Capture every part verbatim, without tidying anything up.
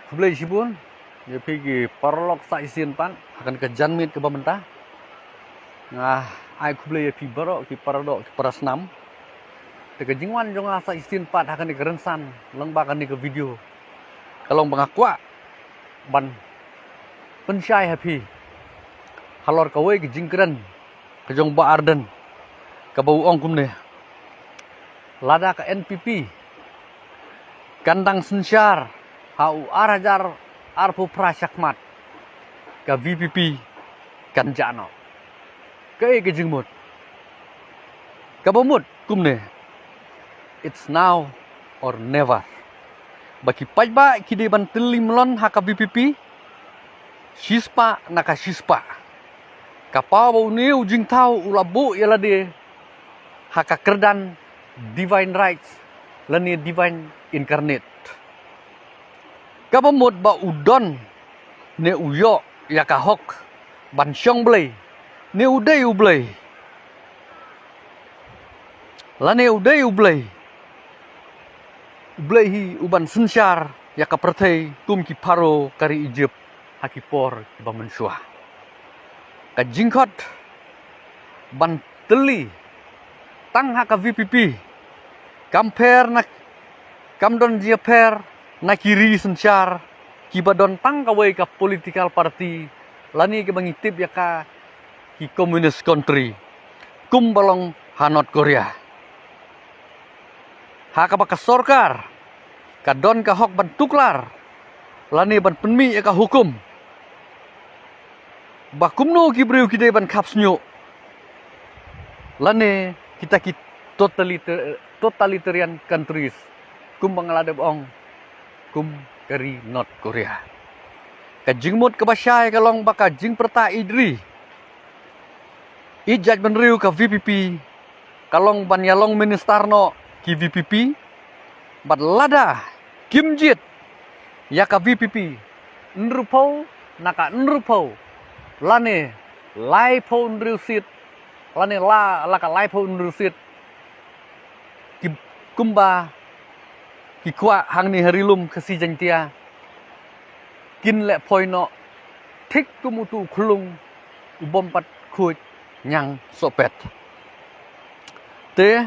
Khublei shibun ïa phi ki paralok sa shisien pat ha kane ka janmiet kaba mynta. Nga ai khublei ïa phi baroh ki paradoh ki parasnam. Te ka jingwan jong nga sa shisien pat ha kane ka rynsan lyngba kane ka video ka long ba nga kwah ban pynshai ha phi halor kawei ka jingkren ka jong Bah Ardent kaba u ong kumne: Lada ka N P P kan dang synshar ha u ar hajar arphew phra shakhmat, ka V P P kan jah noh. Kaei ka jingmut? Kaba mut kumne: It's now or never. Ba ki paidbah ki dei ban tylli mlon ha ka V P P shispah na ka shispah. Ka paw ba une u jingthaw u la buh ïa lade ha ka kyrdan divine rights lane divine incarnate. Kaba mut ba u don ne u ïoh ïa ka hok ban shong Blei ne u dei u Blei. Lane u dei u Blei. U Blei hi u ban synshar ïa ka pyrthei kum ki Pharaoh ka ri Egypt ha ki por kiba mynshuwa. Ka jingkhot ban tylli tang ha ka V P P kam pher na, kam don jingpher na ki ri synshar kiba don tang kawei ka political party lane kiba ngi tip ïa ka ki communist country kumba long ha North Korea. Ha kaba ka sorkar ka don ka hok ban tuklar lane ban pynmih ïa ka hukum ba kumno ki briew ki dei ban khap shñiuh lane kita ki totalita-, totalitarian countries kumba nga la dep ong kum ka ri North Korea. Ka jingmut kaba shai ka long ba ka jingpyrta ïeit ri ïeit jaitbynriew ka V P P ka long ban ïalong minister noh ki V P P. Bad lada kim jied ïa ka V P P hynriewphew na ka hynriewphew lane laiphew hynriew seat lane la, la ka laiphew hynriew seat ki, kumba ki kwah hangne ha Ri Lum Khasi Jaiñtia, kin leh phoi noh thik kum utu u khlung u bym pat khuid ñiang sohpet. Te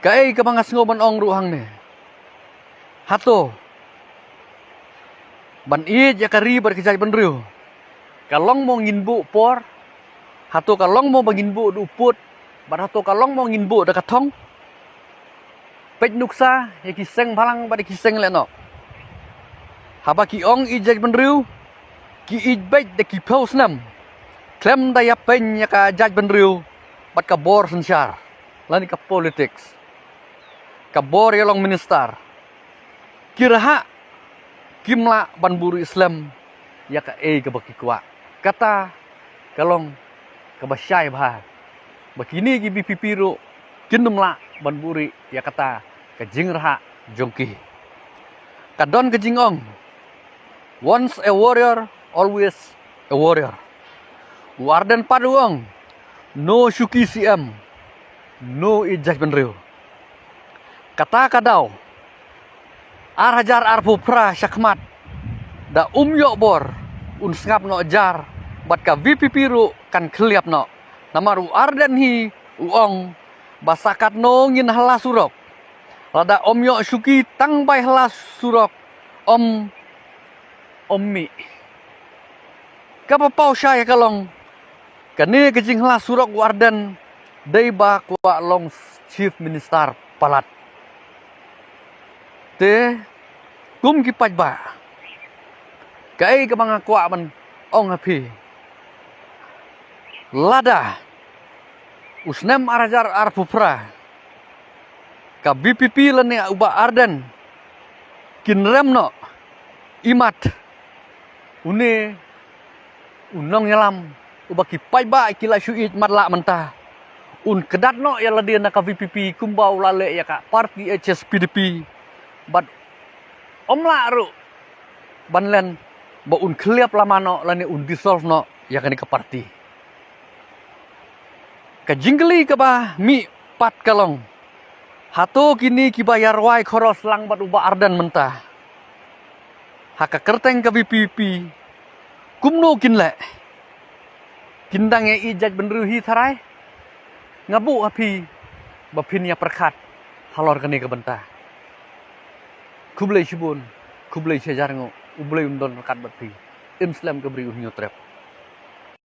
kaei kaba nga sngew ban ong ruh hangne, hato ban ïeit ïa ka ri bad ka jaitbynriew ka long mo ngin buh por? Hato ka long mo ba ngin buh da u pud? Bad hato ka long mo ngin buh da ka thong? Peit nuksa ïa ki seng bhalang bad ïa ki seng lehnoh. Haba ki ong ïeit jaitbynriew, ki ïeit beit da ki phew snem khlem da ïapeiñ ïa ka jaitbynriew bad ka bor synshar lane ka politics, ka bor ïalong minister. Ki rhah, kim lah ban buhrieh slem ïa kaei kaba ki kwah. Kata ka long kaba shai bha ba kine ki V P P ruh kin nym lah ban buhrieh ïa kata ka jingrhah jong ki. Ka don ka jingong, once a warrior, always a warrior. U Ardent pat u ong, no shuki C M, no ïeit jaitbynriew. Kata ka daw ar hajar arphew phra shakhmat, da um ïoh bor, un sngap noh jar bad ka V P P ruh kan khylliap noh. Namar u Ardent hi u ong ba sa katno ngin hla surok, lada ym ïoh shuki tang bai hla surok, ym, ym mih. Kaba paw shai ka long, kane ka jinghla surok u Ardent dei ba kwah long Chief Minister palat. Te kum ki paidbah, kaei kaba nga kwah ban ong ha phi, lada u snem ar hajar arphew phra ka V P P lane u Bah Ardent kin rem noh, imat une u nongïalam uba ki paidbah ki la shu ïeit matlah mynta un kdat noh ïa lade na ka V P P kumba u la leh ïa ka party H S P D P, bad ym lah ruh ban len ba un khylliap lama noh lane un dissolve noh ïa kane ka party. Ka jingkylli kaba mih pat ka long, hato kine kiba ïa rwai khoros lang bad u Bah Ardent mynta, Ha ka kyrteng ka VPP, kumno kin leh? Kin dang ïa i jaitbynriew hi tharai? Nga buh ha phi ba phin ïa pyrkhat halor kane ka bynta. Khublei shibun, khublei shihajar nguh, U Blei un don ryngkat bad phi. Im slem ka bri U Hynñiewtrep.